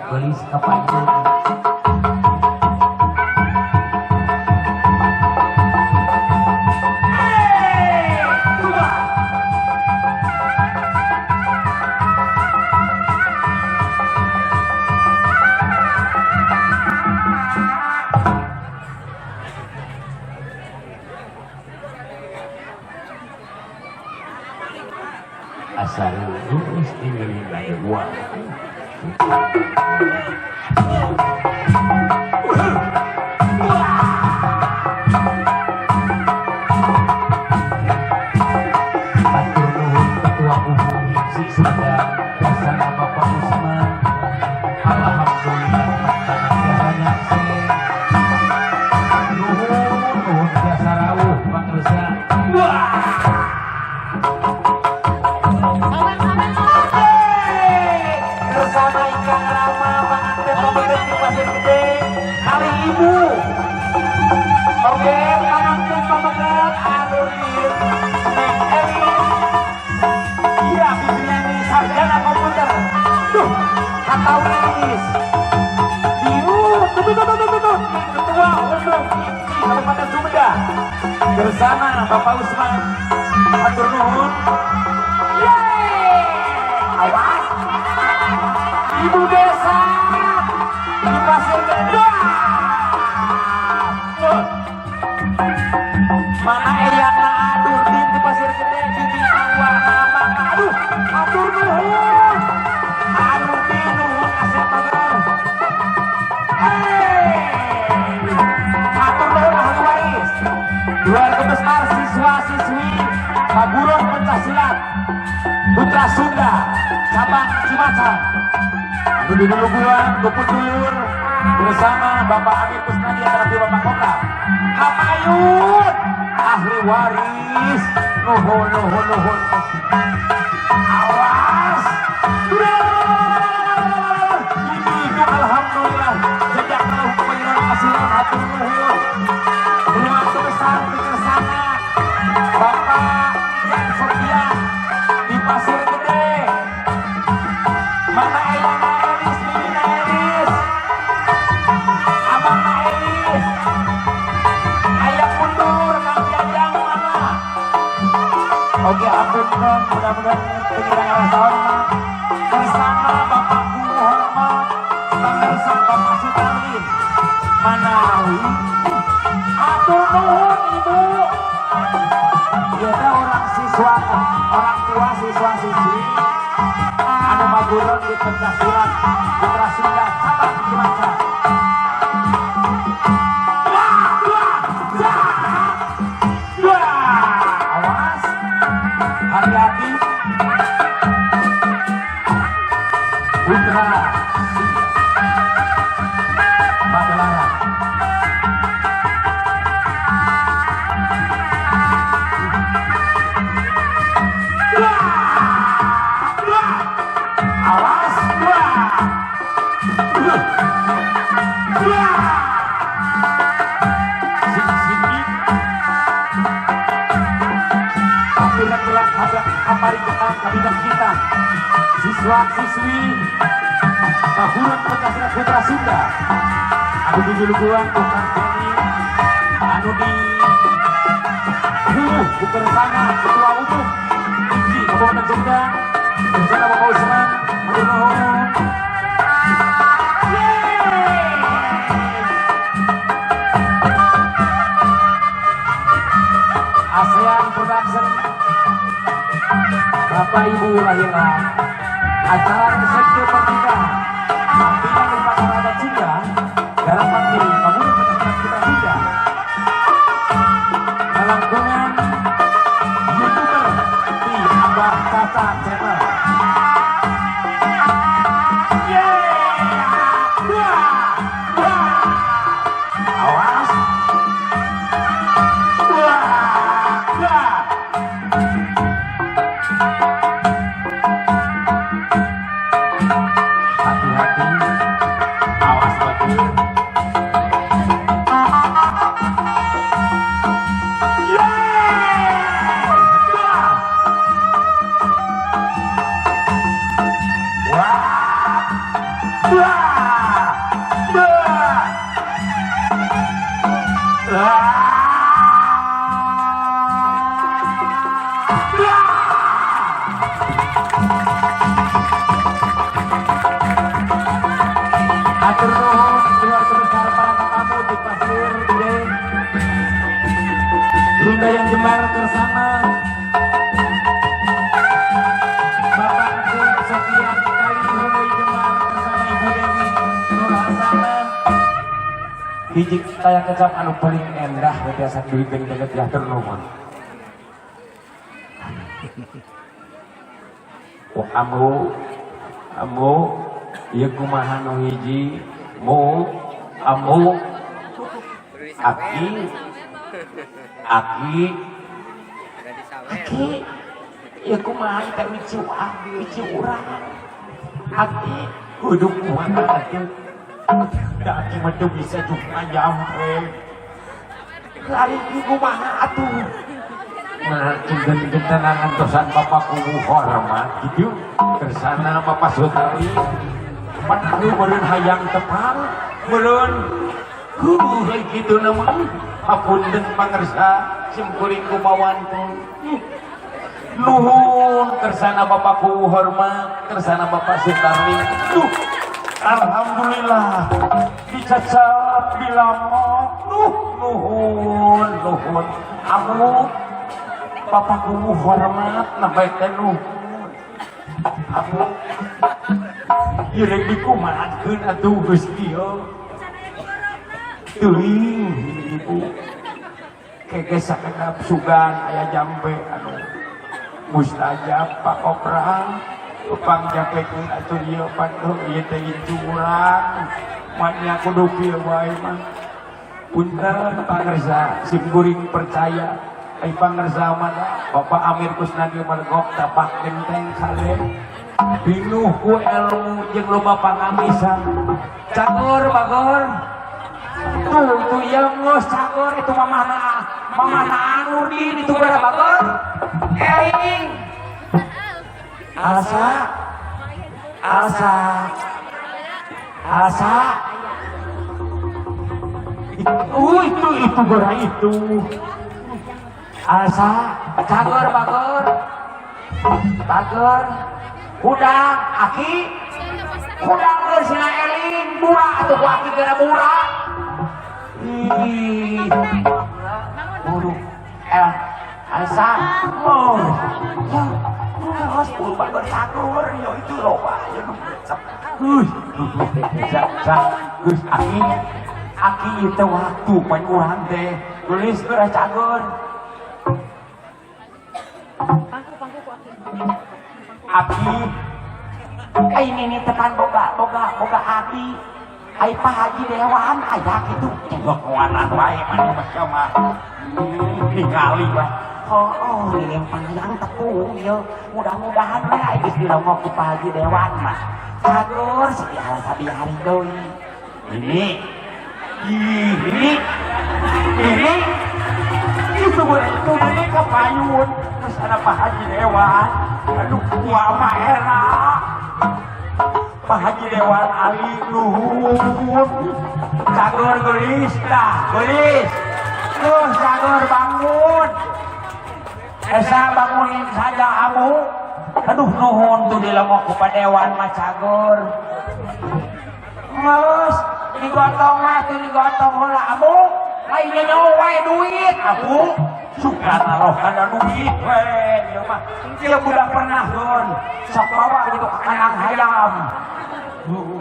Geulis kapayun. Asal geus tinggalin lagi uang. Hatur nuhun Ketua Umum HIPSI Sumedang bersama Bapak Usman. Alhamdulillah tanah biasa nyakse. Nuhun nuhun biasa rawuh pangersa. Wah. Bersama Ikang Rama panganten pameget di Pasir Gede kali ibu. Oke, panganten pameget Anurdin Neng Elis. Iya, Fibriani sarjana komputer. Duh, Katawis. Diu, tuh tuh tuh tuh tuh. Ketua Umum IPSI Kabupaten Sumedang. Bersama Bapak Usman. Hatur nuhun. Yeay! Awas. Ibu desa di Pasir Gede. Mana eyangna Adurdin di Pasir Gede, bibi Awa Amang. Aduh, hatur nuhun. Adurdin nuhun kasih pagar. Hey! Hatur nuhun ahli waris. Keluarga besar siswa-siswi Paguron Pencak Silat Putra Sunda cabang Cimacan. Anu di Luluguan, Goput Dulur bersama Bapak Amir Kusnadi dan Bapak Kota. Kapayun ahli waris nuhun nuhun nuhun. Awas. Ibu alhamdulillah sejak tahun penyelenggara kasihan hatur nuhun. Keluarga besar di Kersana Bapak Jan Sofian di Pasir Gede. Mana Eyang Elis, Bibi Elis, Abang Elis, Ayah mundur, Kang Jajang mana? Oke, ampun dong, mudah-mudahan pengiran rasa hormat. Bersama Bapak Guru Hormat, Pangersa Bapak Sutarlin, Manawi, atur nuhun Ibu. Ya orang siswa, orang tua siswa siswi anu maguron di Pencak Silat Putra Sunda cabang Cimacan. Wah, dua, dua, awas, hati-hati. Putra Sunda Pagelaran. Dua, dua, awas, dua, dua, dua. Sing sing aturan gerak ada apari kenang kabinet kita siswa siswi Paguron Pencak Silat Putra Sunda anu di Juluguan Tukang Beni anu di Bukersana Ketua Umum IPSI Kabupaten Sumedang bersama Bapak Usman hatur nuhun. Yeay! ASEAN Production Bapak Ibu lahirlah acara resepsi pernikahan sampingan upacara adat Sunda garapan di Paguron Pencak Silat Putra Sunda melangkungan YouTuber di Abah Caca Channel. Yeay! Dua, dua, awas, dua, dua. Hati-hati. Atur nuhun keluarga besar para tamu di Pasir Gede. Runda yang Jembar Kersana. Bapak Agung Sofian Kali Rundai Jembar Kersana Ibu Dewi Nur Hasanah. Hiji tayang kecap anu paling endah biasa duit deket ya atur nuhun. Oh, ambu ambu ieu kumaha nu hiji mu ambu aki aki aki ieu kumaha teh micu micu urang aki kudu kumaha atuh da aki mah teu bisa juga jampe lari kumaha atuh. Nah, cinten-cintenan tosan Bapak kubu hormat gitu kersana Bapak Sutari pan anu meureun hayang tepang meureun heuh kitu na mah hapunten pangersa simkuring kumawantun nuhun kersana Bapak kubu hormat kersana Bapak Sutari. Duh, alhamdulillah dicacap dilamok. Duh, nuhun nuhun amu Bapak kubu hormat nambai teh nuhun amu ieu rek dikumahakeun atuh Gusti yo teuing ibu kege sakedap sugan aya jampe anu mustajab Pak Kopral upang jampekeun atuh ieu pan ieu teh incu urang mah kudu kieu wae mah. Punten pangersa simkuring percaya ai pangersa mah Bapak Amir Kusnadi mergok tapak genteng sale pinuh ku ilmu jeung loba pangamisan cagor bagor tuh tuh yang ngos cagor itu mamahna mamahna Nurdin itu gara bagor eing alsa alsa alsa itu gara itu alsa cagor bagor bagor hudang aki hudang geus eling murah atuh ku aki gara murah. Ih buru el alsa oh ya harus buru bagor cagor yo itu loba yo heuh sa geus aki aki itu waktu pan urang teh geus geura cagor. Aki ai nini tekan boga boga boga aki ai Pak Haji Dewan aya kitu cenggokoanan wae maneh mah mah ningali wae. Oh oh yang panjang tepung ieu mudah-mudahan we ai geus dilongok ku Pak Haji Dewan mah cagor sabi hari deui ini ini ini itu itu ini kapayun terus ada Pak Haji Dewan. Aduh gua mah era Pak Haji Dewan Ali nuhun cagor geulis dah geulis terus cagor bangun esa bangunin saja amu. Aduh nuhun tuh dilongok ku Pak Dewan mah cagor ngeus digotong mah tuh digotong heula amu lain nyawa wae duit aku suka naroh kana duit we ieu mah ieu budak pernah gon sok bawa gitu ka kandang hayam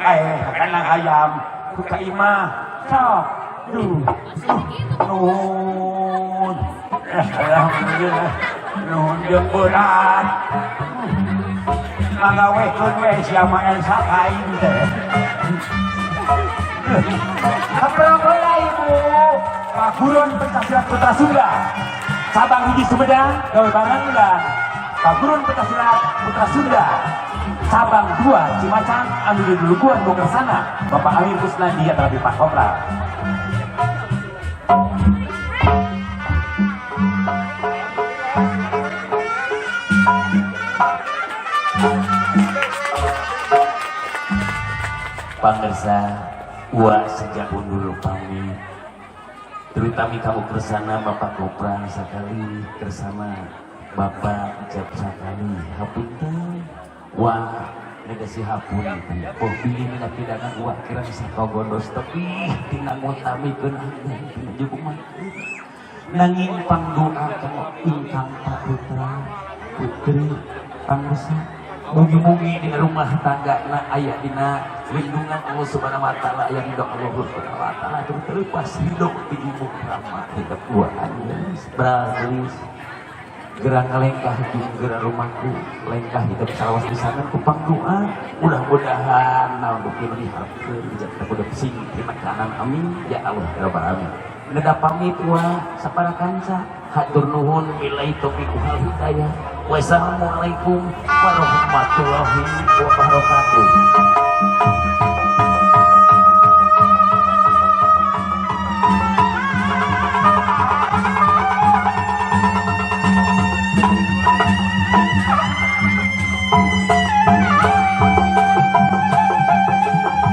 ka kandang hayam ku ka imah sok duh nuhun alhamdulillah nuhun jeung berat manggawekeun we sia mah Elsa ka aing teh. Hampura heula ibu Paguron Pencaksilat Putra Sunda cabang hiji Sumedang gawe bareng dan Paguron Pencaksilat Putra Sunda cabang 2 Cimacan anu didulukuan ku kersana Bapak Amir Kusnadi atau Pak Kopral. Pangersa wa sejak undur pamit Terutami kamu kersana Bapak Kopra sakali, kersana Bapak Ijab sakali. Hapunten wah negasi hapunten. Oh pilih mina pidangan wah kirang sakagondos tapi tina ngutamikeun adzan tina jukumakeun. Nanging pangdoa kanggo ingkang putra putri pangersa mugi-mugi dina rumah tangga na aya dina lindungan Allah Subhanahu wa taala yang ridho Allah Subhanahu wa taala terus terlepas hidup di ibu rahmat hidup gua anjeun bragelis gerang lengkah jeung gerang rumahku lengkah hidup salawas pisanan ku pangdoa mudah-mudahan naon dupi diharapkeun dijak kudu sing kanan amin ya Allah ya rabbal alamin. Neda pamit wa sapara kanca hatur nuhun billahi taufiq wal hidayah. Wassalamualaikum warahmatullahi wabarakatuh.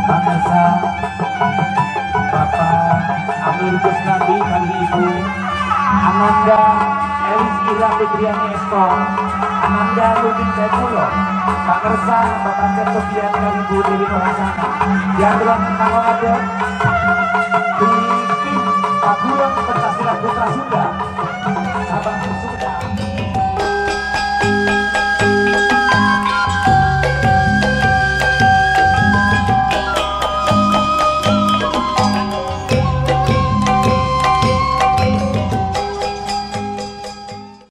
Pemirsa, Bapak Amir Kusnandi kali Ibu Ananda Elis Ira Fitriani Esto, Ananda Rubin Saifullah, Pangersa Bapak Sofian kali Ibu Dewi Nurhasana, diatur kanggo ada di tim Paguron Pencaksilat Putra Sunda.